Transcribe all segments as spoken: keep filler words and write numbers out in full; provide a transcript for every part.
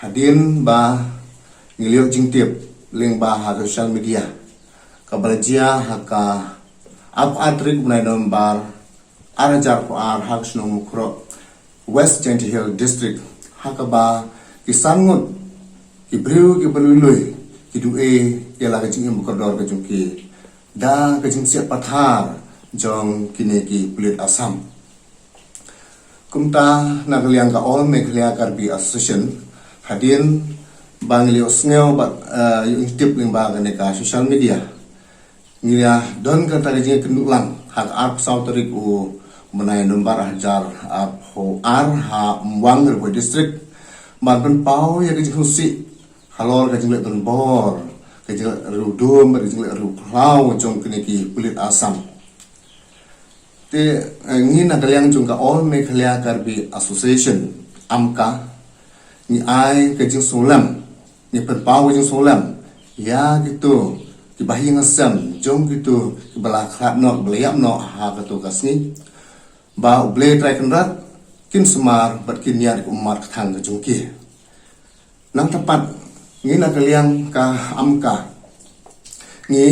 Hadien ba ngi la ïoh jingtip lyngba ha social media, kaba la jia ha ka arphew ar tarik u bnai November, ar hajar arphew ar, ha ka shnong Mukroh, West Jaintia Hills District, ha kaba ki san ngut ki briew kiba lui lui ki duh ïa la ka jingim ba kordor ka jong ki da ka jingsiat pathar jong kine ki pulit Assam. Kumta na ka liang ka All Meghalaya Karbi Association, hadien ba ngi la ïohsngew bad, eh, ïoh jingtip lyngba kane ka social media, ngi la don kata ka jingkynduh lang ha ka arphew saw tarik u bnai November, ar hajar arphew ar, ha Umwang, Ri Bhoi District, ban pynpaw ïa ka jingsngewsih halor ka jingleh donbor, ka jingleh riewdum, ka jingleh riewkhlaw jong kine ki pulit Assam. Te, eh, ngi na ka liang jong ka All Meghalaya Karbi Association, AMKA, ngi ai ka jingsngewlem, ngi pynpaw ka jingsngewlem ïa kito kiba ha ïing ha sem jong kito kiba la khlad noh, ba la ïap noh ha kato ka sngi, ba U Blei Trai Kynrad kin sumar bad kin ïaid kum ummat kthang ka jong ki. Nangta pat, ngi na ka liang ka AMKA, ngi,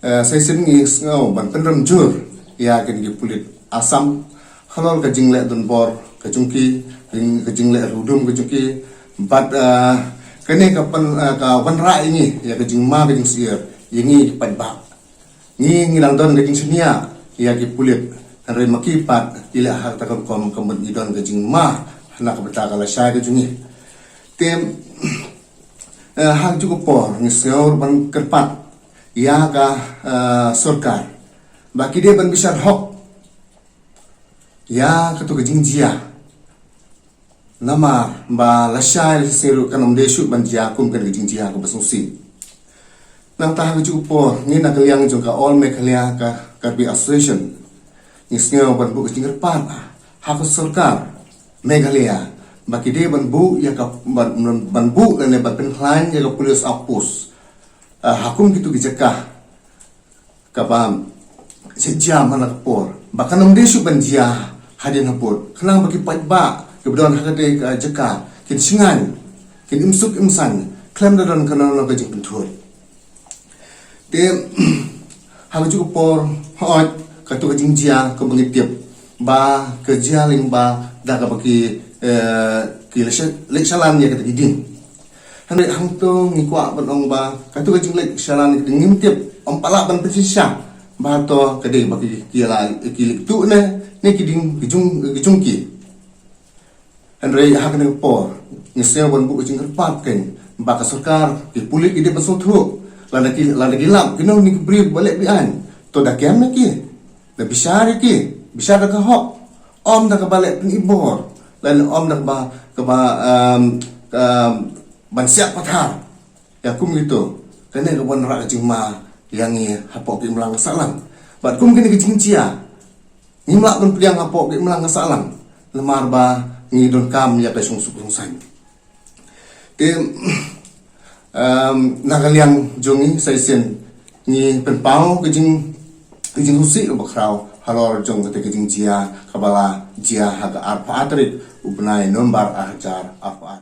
eh, sa shisien ngi sngew ban pynrem jur ïa kine ki pulit Assam halor ka jingleh donbor ka jong ki, ka jing-, ka jingleh riewdum ka jong ki, bad, eh, kane ka pyn-, eh, ka wanrah ïa ngi ïa ka jingma ka jingsyier ïa ngi ki paidbah. Ngi, ngi dang don ka jingshaniah ïa ki pulit, hynrei ma ki pat ki leh ha kata ka rukom, ka mut ngi don ka jingma na ka bynta ka lashai ka jong ngi. Te, eh, ha kajuh ka por ngi sngew ban kyrpad ïa ka, eh, sorkar ba ki dei ban bishar hok ïa kato ka jingjia. Namar ba lashai lashai ruh kan ym dei shuh ban jia kum kane ka jingjia kaba sngewsih. Nangta ha kajuh ka por, ngi na ka liang jong ka All Meghalaya Karbi Association, ngi sngew ban buh ka jingkyrpad ha ka sorkar Meghalaya ba ki dei ban buh ïa ka, ban, ban buh lane ban pynkhlaiñ ïa ka police outpost, ah, ha kum kito ki jaka kaba shet jia man la ka por, ba kan ym dei shuh ban jia hadien habud, khnang ba ki paidbah kiba don ha katei ka jaka kin shngaiñ, kin im suk im saiñ khlem da don kano kano ka jingpynthut. Te ha kajuh ka por, hooid, kato ka jingjia kaba ngi tip ba ka jia lyngba da kaba ki, eh, ki leit sha-, leit shalan ïa kata ki ding. Hynrei hangto ngi kwah ban ong ba kato ka jingleit shalan ïa ka ding, ngim tip, ym pat lah ban pynshisha ba hato ka dei ba ki, ki la, ki leit tuh ne, ne ki ding ki jong, ki jong ki. Hynrei ha kane ka por ngi sngew ban buh ka jingkyrpad kein ba ka sorkar, ki pulit ki dei ban sngewthuh, lada ki, lada ki lap kino kino ki briew ba leh beaiñ, to da kem ïa ki, da bishar ïa ki, bishar da ka hok, ym da kaba leh pynibor, lane ym da kaba, kaba, um, um, ban siat pathar ïa kum kito. Kane ka wanrah ka jingma ïa ngi hapoh ka imlang ka sahlang. Bad kum kine ki jingjia, ngim lah ban pdiang hapoh ka imlang ka sahlang, namar ba ngi donkam ïa ka shongsuk shongsaiñ. Te, em, na ka liang jong ngi sa shisien ngi pynpaw ka jing, ka jingsngewsih kaba khraw halor jong kata ka jingjia kaba la jia ha ka arphew ar tarik u bnai November ar hajar arphew ar.